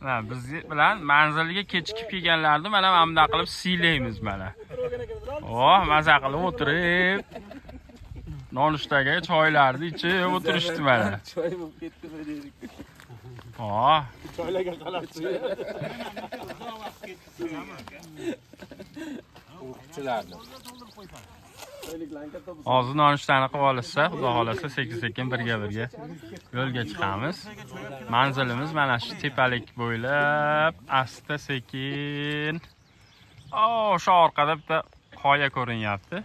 Mana biz bilan manzilga kechikib kelganlarni mana mana bunday qilib siylaymiz mana. Oh, maza qilib o'tirib nonushtaga choylarni ichib o'tirishdi mana. Choy bo'lib ketdimi dedik. Oh, Choylarga qarab O'quvchilarni. hozir nonushtani qilib olishsa, xudo xolasa sekin-sekin birga-birga yo'lga chiqamiz. Manzilimiz mana shu tepalik bo'ylab asta sekin. O'sha orqada bitta qoya ko'rinyapti.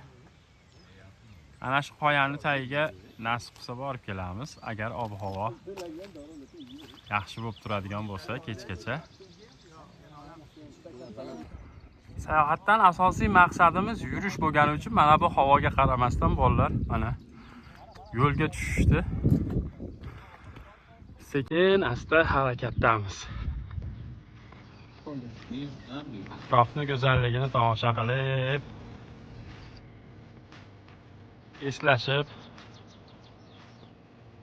Ana shu qoyani tagiga nasib qilsa borib kelamiz, agar ob-havo yaxshi bo'lib turadigan bo'lsa kechgacha. Sayohatdan asosiy maqsadimiz yurish bo'lgani uchun mana bu havoga qaramasdan bolalar mana yo'lga tushishdi. Sekin asta harakatdamiz. Atrofni go'zalligini tomosha qilib, eslashib,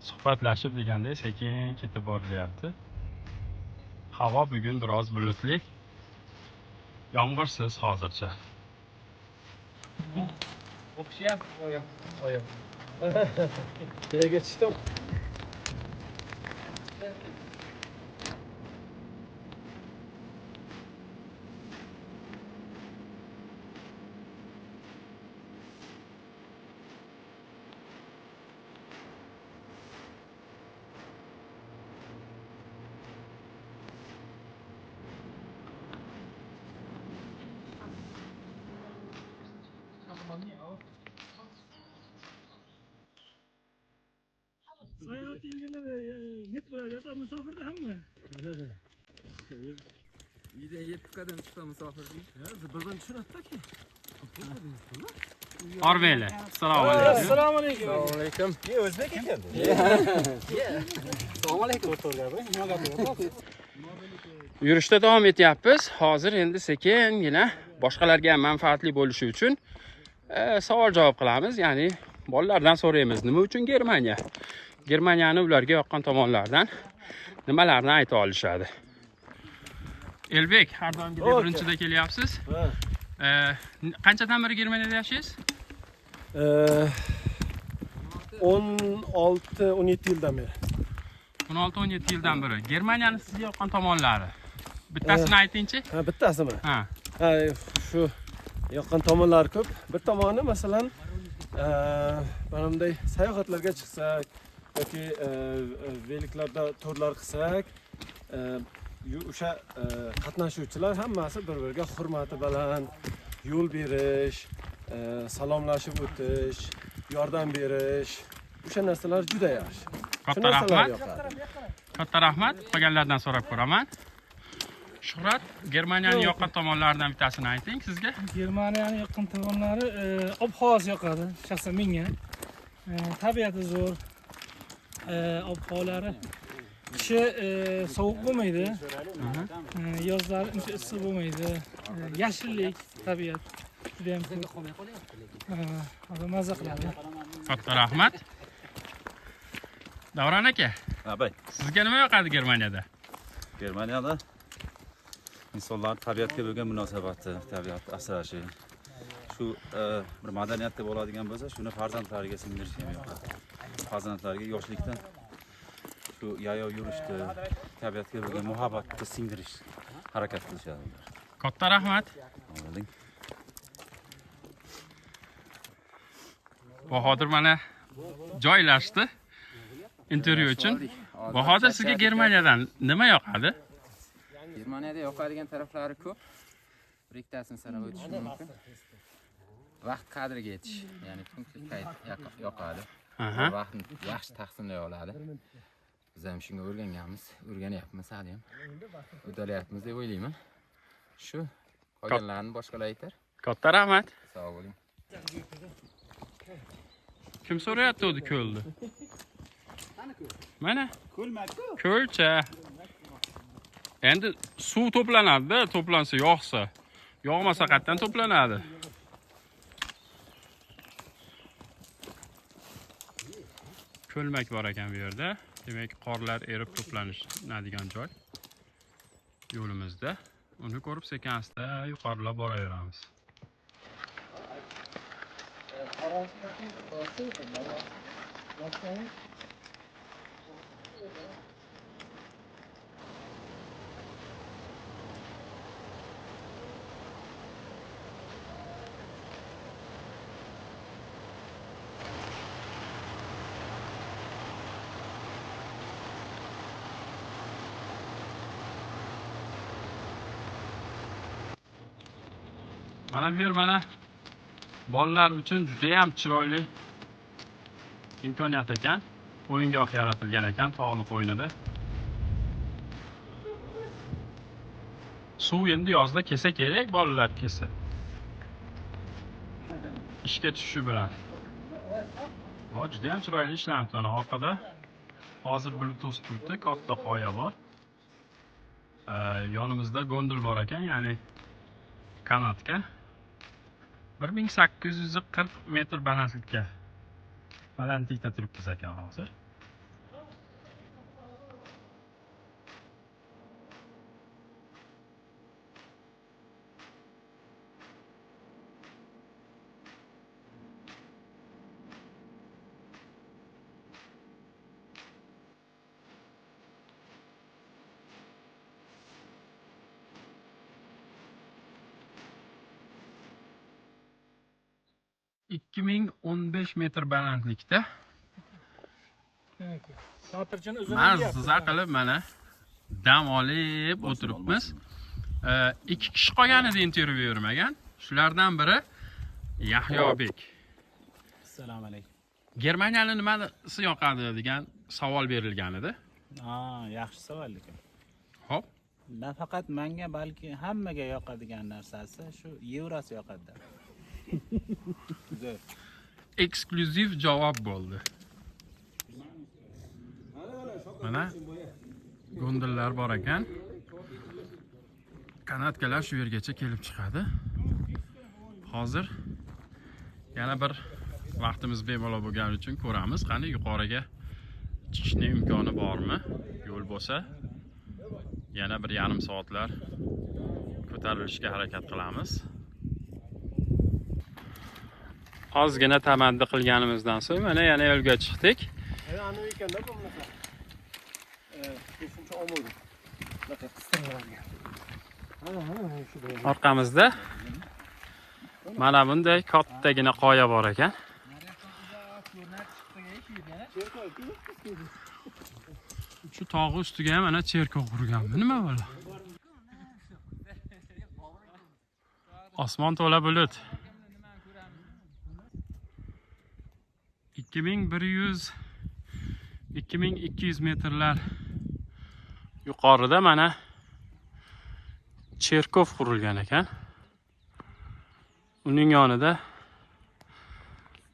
suhbatlashib degandek sekin ketib borilyapti. Havo bugun biroz bulutli. Yomg'irsiz hozircha. O'qishyapti oyim. Oyim. Yerga tushdim. Net bo'ladi, musofirda hamma. Uydan 7 qadam chiqsa musofirlik. Birdan tushunadi-ki. Ormanglar. Assalomu alaykum. Assalomu alaykum. Assalomu alaykum. Ne o'zbek ekan. Assalomu alaykum. Yurishda davom etyapmiz. Hozir endi sekingina boshqalarga ham manfaatli bo'lishi uchun savol javob qilamiz. Ya'ni bolalardan so'raymiz, nima uchun Germaniya? Germaniyani ularga yoqqan tomonlardan nimalarni ayta olishadi? Elbek, har doimgidek birinchida kelyapsiz. Qanchadan beri Germaniyada yashaysiz? 16-17 yildan beri. 16-17 yildan beri. Germaniyani sizga yoqqan tomonlari. Bittasini aytingchi. Ha, bittasimi? Ha. Ha, shu yoqqan tomonlari ko'p. Bir tomoni masalan, mana bunday sayohatlarga chiqsak yoki veliklarda turlar qilsak, o'sha qatnashuvchilar hammasi bir-biriga hurmati baland, yo'l berish, salomlashib o'tish, yordam berish, o'sha narsalar juda yaxshi. Katta rahmat. Katta rahmat. Qolganlardan so'rab ko'raman. Shuhrat, Germaniyaning yoqqan tomonlaridan bittasini ayting sizga. Germaniyaning yoqqan tomonlari ob-havosi yoqadi, shaxsan menga. Tabiati zo'r. Ob-havolari qishi sovuq bo'lmaydi. Yozlari uncha issiq bo'lmaydi. Yashillik, tabiat juda ham ko'p. Odam mazza qiladi. Katta rahmat. Davron aka. Abay. Sizga nima yoqadi Germaniyada? Germaniyada insonlar tabiatga bo'lgan munosabati, tabiat asrashi, shu bir madaniyat deb oladigan bo'lsa, shuni farzandlariga singdirish ham yoqadi. Farzandlarga yoshlikdan shu yayov yurishni, tabiatga bo'lgan muhabbatni singdirish harakat qilishadi ular. Katta rahmat. Olding. Bahodir mana joylashdi intervyu uchun. Bahodir, sizga Germaniyadan nima yoqadi? Germaniyada yoqadigan taraflari ko'p. Bir ikkitasini sanab o'tish mumkin. Vaqt qadriga yetish, ya'ni punktlik payt yoqadi. Vaqtni yaxshi taqsimlay oladi. Biz ham shunga o'rganganmiz, o'rganyapmiz hali ham. Udalayapmiz deb o'ylayman. Shu qolganlarini boshqalar aytar. Katta rahmat. Sog' bo'ling. Kim so'rayapti o'zi ko'lni? Mana. Ko'lcha. Endi suv to'planadi-da, to'plansa yog'sa. Yog'masa qayerdan to'planadi? Ko'lmak bor ekan bu yerda. Demak, qorlar erib to'planadigan joy. Yo'limizda. Uni ko'rib sekin asta yuqorilab boraveramiz. Mana bu yer mana bolalar uchun juda ham chiroyli imkoniyat ekan. O'yingoh yaratilgan ekan tog'ni qo'ynida. Suv endi yozda kelsa kerak, bolalar kelsa. Ishga tushishi bilan. Juda ham chiroyli ishlanibdi. Mana orqada hozir Bluetooth turibdi, katta qoya bor. Yonimizda gondol bor ekan, ya'ni kanatga. 1840 metr balandlikka. Balandlikda turibmiz ekan hozir. ...2015 metr balandlikda. Mazza qilib mana dam olib o'tiribmiz. 2 kishi qolgan edi intervyu bermagan. Shulardan biri Yahyobek. Assalomu alaykum. Germaniyani nimasi yoqadi degan savol berilgan edi. Ha, yaxshi savol ekan. Xo'p. Nafaqat menga, balki hammaga yoqadigan narsasi shu yevrosi yoqadi. Eksklyuziv javob bo'ldi. Mana gondollar bor ekan. Kanatkalar shu yergacha kelib chiqadi. Hozir yana bir vaqtimiz bemalol bo'lgani uchun ko'ramiz, qani yuqoriga chiqishning imkoni bormi? Yo'l bo'lsa yana bir yarim soatlar ko'tarilishga harakat qilamiz. Ozgina tamaddi qilganimizdan so'ng mana yana yo'lga chiqdik. Orqamizda mana bunday kattagina qoya bor ekan. Shu tog'i ustiga ham mana cherkov qurganmi? Nima bo'la? Osmon to'la bulut. 2100 2200 metrlar yuqorida mana cherkov qurilgan ekan. Uning yonida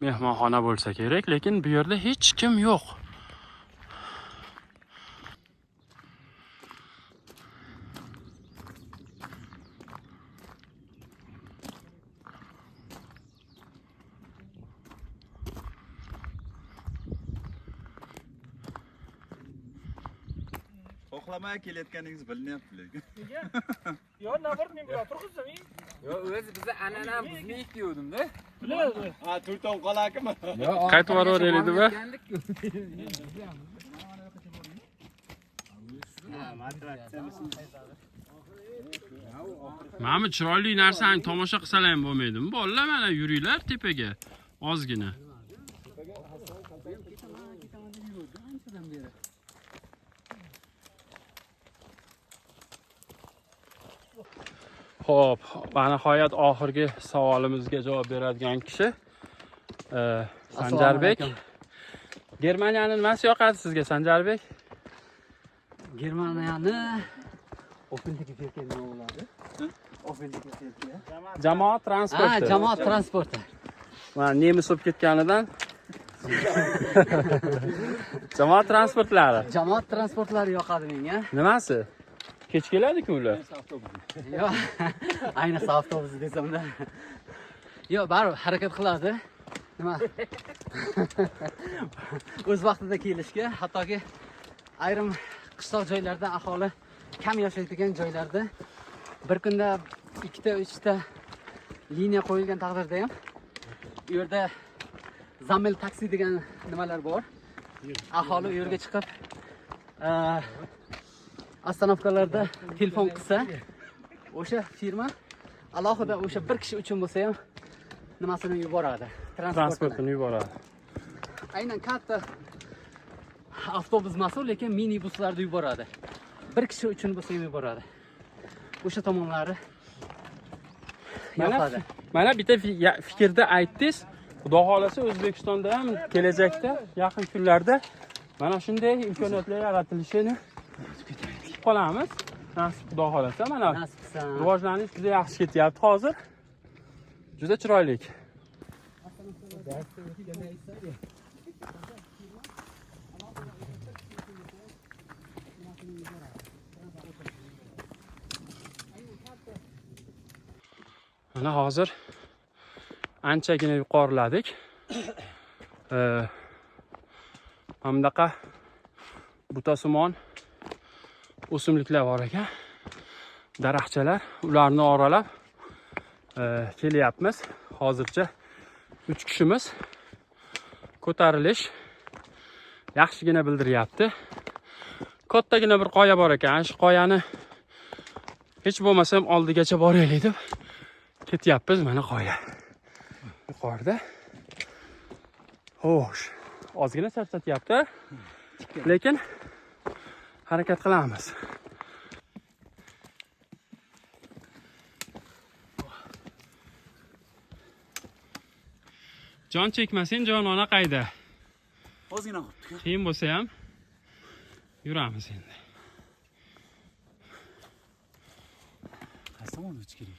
mehmonxona bo'lsa kerak, lekin bu yerda hech kim yo'q. Xohlamay kelayotganingiz bilinyapti lekin. Nega? Yo, navbat men bilan turg'izdim. Yo, o'zi biza an'anani buzmaylik deyordimda. Biladi. Ha, Turton qalakimi? Qaytib boraveraylikmi? Mana bu chiroyli narsani tomosha qilsalar ham bo'lmaydimi? Bolalar mana yuringlar tepaga ozgina. Xo'p, va nihoyat oxirgi savolimizga javob beradigan kishi Sanjarbek. Germaniyani nimasi yoqadi sizga, Sanjarbek? Germaniyani Opel'dagi verka nima bo'ladi? Opel'dagi verka. Jamoat transporti. Ha, jamoat transporti. Mana nemis bo'lib ketganidan jamoat transportlari. Jamoat transportlari yoqadi menga. Nimasi? Kech keladi-ku ular. Yo'q, ayniqsa avtobus desamda. Yo'q, baribir harakat qiladi. Nima? O'z vaqtida kelishga, hattoki ayrim qishloq joylarda aholi kam yashaydigan joylarda bir kunda 2ta 3ta liniya qo'yilgan taqdirda ham u yerda Zamil taksi degan nimalar bor. Aholi u yerga chiqib ostanovkalarda telefon qilsa, o'sha firma alohida o'sha bir kishi uchun bo'lsa ham nimasini yuboradi, transportini yuboradi. Aynan katta avtobus emas, lekin minibuslarni yuboradi. Bir kishi uchun bo'lsa ham yuboradi. O'sha tomonlari yoqadi. Mana bitta fikrda aytdingiz. Xudo xolasa O'zbekistonda ham kelajakda, yaqin kunlarda mana shunday imkoniyatlar yaratilishini kutib qolamiz. Nasib Xudo xolasa mana rivojlanish juda yaxshi ketyapti hozir. Juda chiroyli. Mana hozir anchagina yuqoriladik. Mana bunaqa butasimon o'simliklar bor ekan, daraxtchalar, ularni oralab kelyapmiz. Hozircha 3 kishimiz. Ko'tarilish yaxshigina bildiryapti. Kattagina bir qoya bor ekan. Shu qoyani hech bo'lmasam oldigacha boraylik deb ketyapmiz. Mana qoya yuqorida. Xo'sh, ozgina charchatyapti, lekin harakat qilamiz. Jon chekmasang jonona qayda? Ozgina qolibdi. Qiyin bo'lsa ham yuramiz endi. Qaysi tomonga o'tish kerak?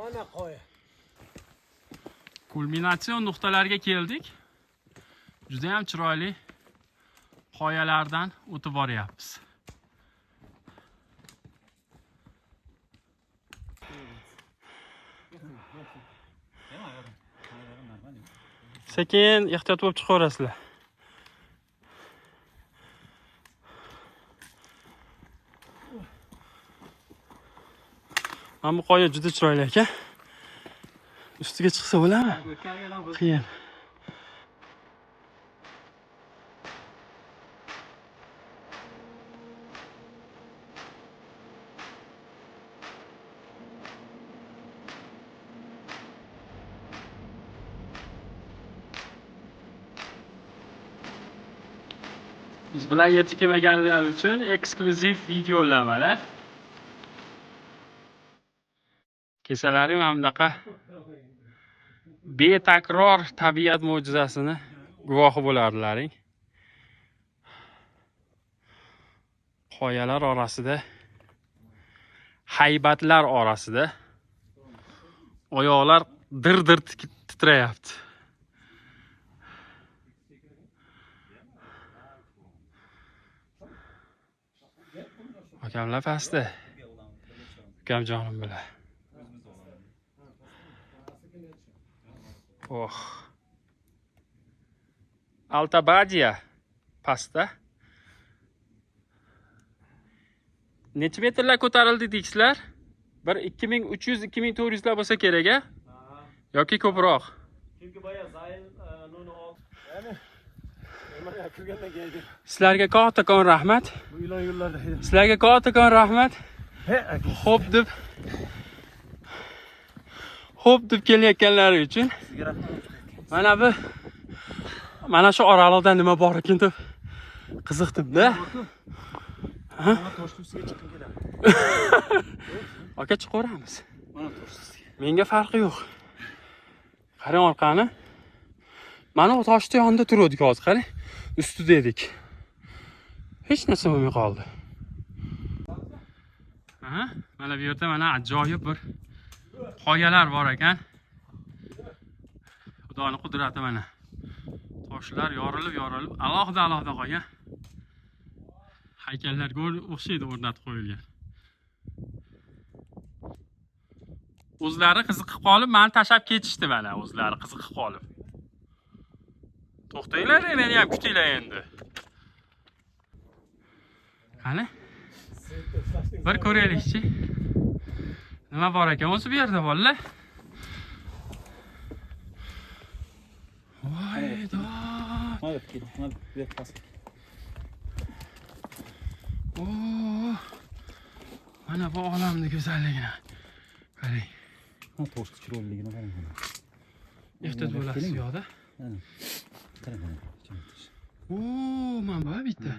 Ana qoya. Kulminatsion nuqtalarga keldik. Juda ham chiroyli qoyalardan o'tib boryapmiz. Sekin ehtiyot bo'lib chiqaverasizlar. Mana bu qoya juda chiroyli ekan. Ustiga chiqsa bo'ladimi? Qiyin. Biz bilan yetib kelmaganlar uchun eksklyuziv videolar. Kesalaring mana bunaqa betakror tabiat mo'jizasini guvohi bo'lardilaring. Qoyalar orasida, haybatlar orasida oyoqlar dir-dir titrayapti. Akamlar pastda. Ukam jonim bilan. Oh. Altabadiya pastda. Necha metrlar ko'tarildi deysizlar? Bir 2300 2400 lar bo'lsa kerak a? Yoki ko'proq. Chunki boya Zayl nuni oldi. Ya'ni Germaniyaga kirgandan keyin. Sizlarga kattakon rahmat. Bu ilon yo'llarda. Sizlarga kattakon rahmat. Xo'p deb xo'p deb kelayotganlari uchun. Mana bu mana shu oraliqda nima bor ekan deb qiziqdim-da. Mana toshni ustiga chiqqim keladi. Aka chiqaveramiz. Mana toshni ustiga. Menga farqi yo'q. Qarang orqani. Mana u toshni yonida turdik hozir, qarang. Ustida edik. Hech narsa bo'lmay qoldi. Aha, mana bu yerda mana ajoyib bir qoyalar bor ekan. Xudoning qudrati mana. Toshlar yorilib-yorilib alohida-alohida qolgan. Haykallarga o'xshaydi o'rnatib qo'yilgan. O'zlari qiziqib qolib, meni tashlab ketishdi mana, o'zlari qiziqib qolib. To'xtanglar, meni ham kutinglar endi. Qani? Bir ko'raylikchi. Nima bor ekan o'zi bu yerda bolalar? Voy dod. Oo. Mana bu olamning go'zalligini qarang. Toshni chiroyliligini qarang. Ehtiyot bo'lasiz u yoqda. Qarang. Oo, mana bu bitta.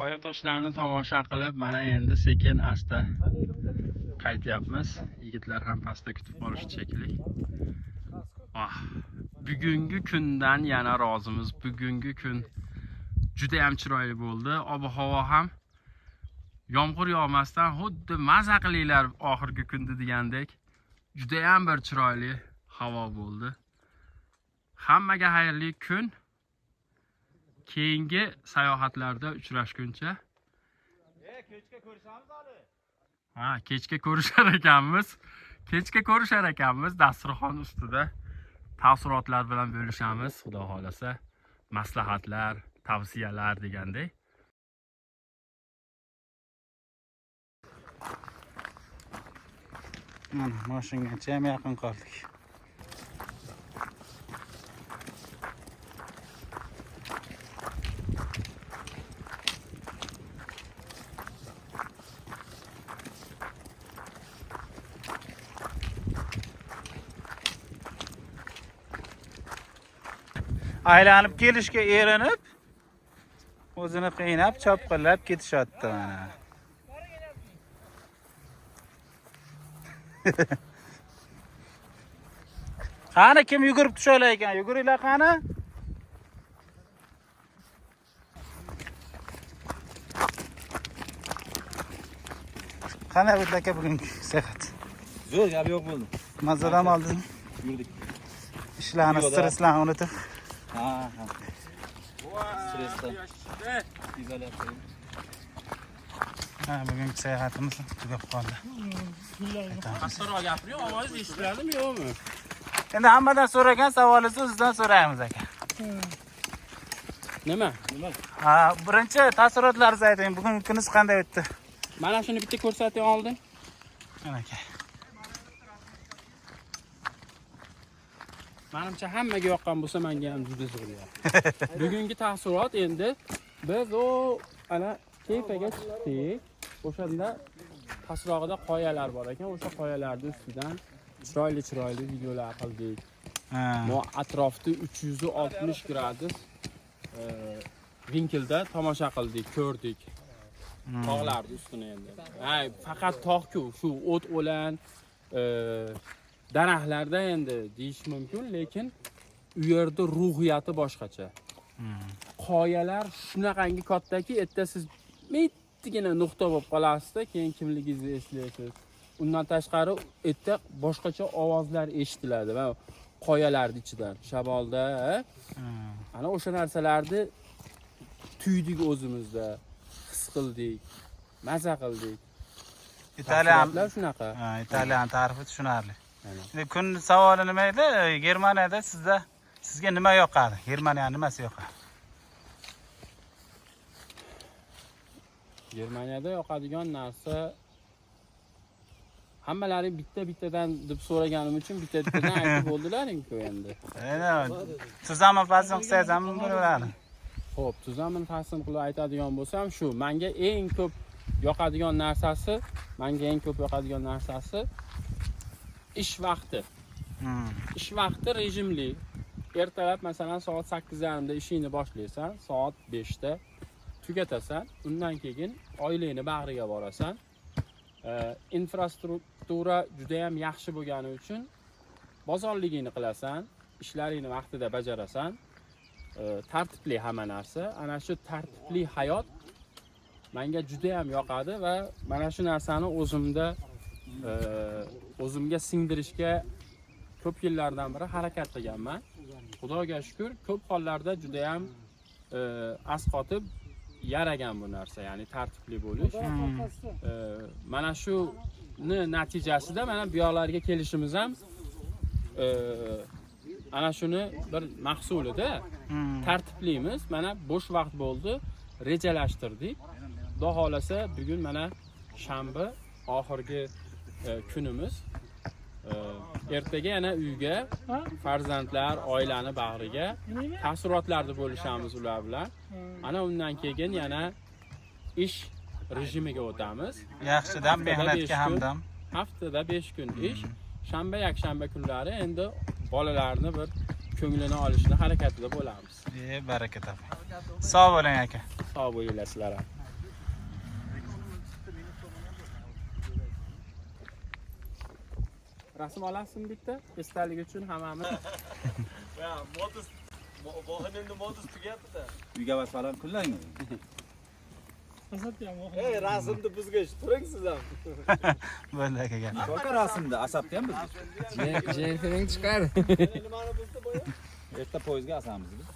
Qoya toshlarni tomosha qilib, mana endi sekin asta qaytyapmiz. Yigitlar ham pastda kutib qolishdi shekilli. Ah, bugungi kundan yana rozimiz. Bugungi kun juda ham chiroyli bo'ldi. Ob-havo ham yomg'ir yog'masdan xuddi maza qilinglar oxirgi kunda degandek juda ham bir chiroyli havo bo'ldi. Hammaga xayrli kun. Keyingi sayohatlarda uchrashguncha. Kechga ko'rishamiz hali. Ha, kechga ko'rishar ekanmiz. Kechga ko'rishar ekanmiz dasturxon ustida taassurotlar bilan bo'lishamiz, xudo xolasa. Maslahatlar, tavsiyalar degandek. Mana mashingacha ham yaqin qoldik. Aylanib kelishga erinib, o'zini qiynab, chopqillab ketishyapti mana. Qani kim yugurib tusha olar ekan? Yuguringlar qani? Qanday bo'ldi aka bugungi sayohat? Zo'r, gap yo'q bo'ldi. Mazadan oldingmi? Yurdik. Ishlarni, stresslarni unutib. Ha, ha. Stressdan izolyatsiya. Ha, bugungi sayohatimiz tugab qoldi. Pastroq gapiring, ovozingiz eshitiladimi, yo'qmi? Endi hammadan so'ragan savolingizni o'zizdan so'raymiz aka. Nima? Ha, birinchi taassurotlaringizni ayting. Bugungi kuningiz qanday o'tdi? Mana shuni bitta ko'rsating oldin. Mana aka. Menimcha hammaga yoqqan bo'lsa, menga ham juda zo'r yoqdi. Bugungi taassurot endi biz u ana tepaga chiqdik. O'shanda pastrog'ida qoyalar bor ekan. O'sha qoyalarning ustidan chiroyli-chiroyli videolar qildik. Bu atrofda 360 gradus vinklda tomosha qildik, ko'rdik. Tog'larning ustini endi. Ha, faqat tog'-ku, shu o't o'lan, daraxtlarda endi deyish mumkin, lekin u yerda ruhiyati boshqacha. Qoyalar shunaqangi kattaki, erta siz mittigina nuqta bo'lib qolasizda, keyin kimligingizni eslaysiz. Undan tashqari erta boshqacha ovozlar eshitiladi va qoyalarning ichidan, shabolda, ana o'sha narsalarni tuydik o'zimizda, his qildik, maza qildik. Italyan shunaqa. Ha, italyan tarifi tushunarli. Endi kun savoli nima edi? Germaniyada sizga nima yoqadi? Germaniya nimasi yoqadi? Germaniyada yoqadigan narsa hammalaring bitta-bittadan deb so'raganim uchun bitta-bittadan aytib bo'ldilaring-ku endi. Endi tuzamni fasl qilsangiz ham bo'laveradi. Xo'p, tuzamni fasl qilib aytadigan bo'lsam, shu menga eng ko'p yoqadigan narsasi, menga eng ko'p yoqadigan narsasi ish vaqti. Ish vaqti rejimli. Ertalab masalan soat 8:30da ishingni boshlaysan, soat 5da tugatasan. Undan keyin oilangni bag'riga borasan. Infrastruktura juda ham yaxshi bo'lgani uchun bozorligingni qilasan, ishlaringni vaqtida bajarasan. Tartibli hamma narsa. Ana shu tartibli hayot menga juda ham yoqadi va mana shu narsani o'zimda o'zimga singdirishga ko'p yillardan beri harakat qilganman. Xudoga shukr, ko'p hollarda juda ham asqotib yaragan bu narsa, ya'ni tartibli bo'lish. Mana shuni natijasida mana bu yoqlarga kelishimiz ham ana shuni bir mahsulida. Tartiblimiz, mana bo'sh vaqt bo'ldi, rejalashtirdik. Xudo xohlasa bugun mana shanba, oxirgi kunimiz. Ertaga yana uyga, farzandlar, oilani bag'riga, taassurotlarni bo'lishamiz ular bilan. Ana undan keyin yana ish rejimiga o'tamiz. Yaxshidan Haftada mehnatga 5 kun. hamdam. Haftada 5 kun ish, shanba, yakshanba kunlari endi bolalarni bir ko'nglini olishni harakatida bo'lamiz. Baraka toping. Sog' bo'ling aka. Sog' bo'linglar sizlar ham. Rasm olasizmi bitta? Esdalik uchun hammamiz. Ya, modus Bohinimni modus tugabdi-da. Uyga masalan kunlang. Ey, rasmni buzgach, turing siz ham. Bo'ldi aka gap. To'g'ri rasmda asabda ham biz. Jennifer'ing chiqar. Nimani buzdi boya? Erta poyezdga asamiz biz.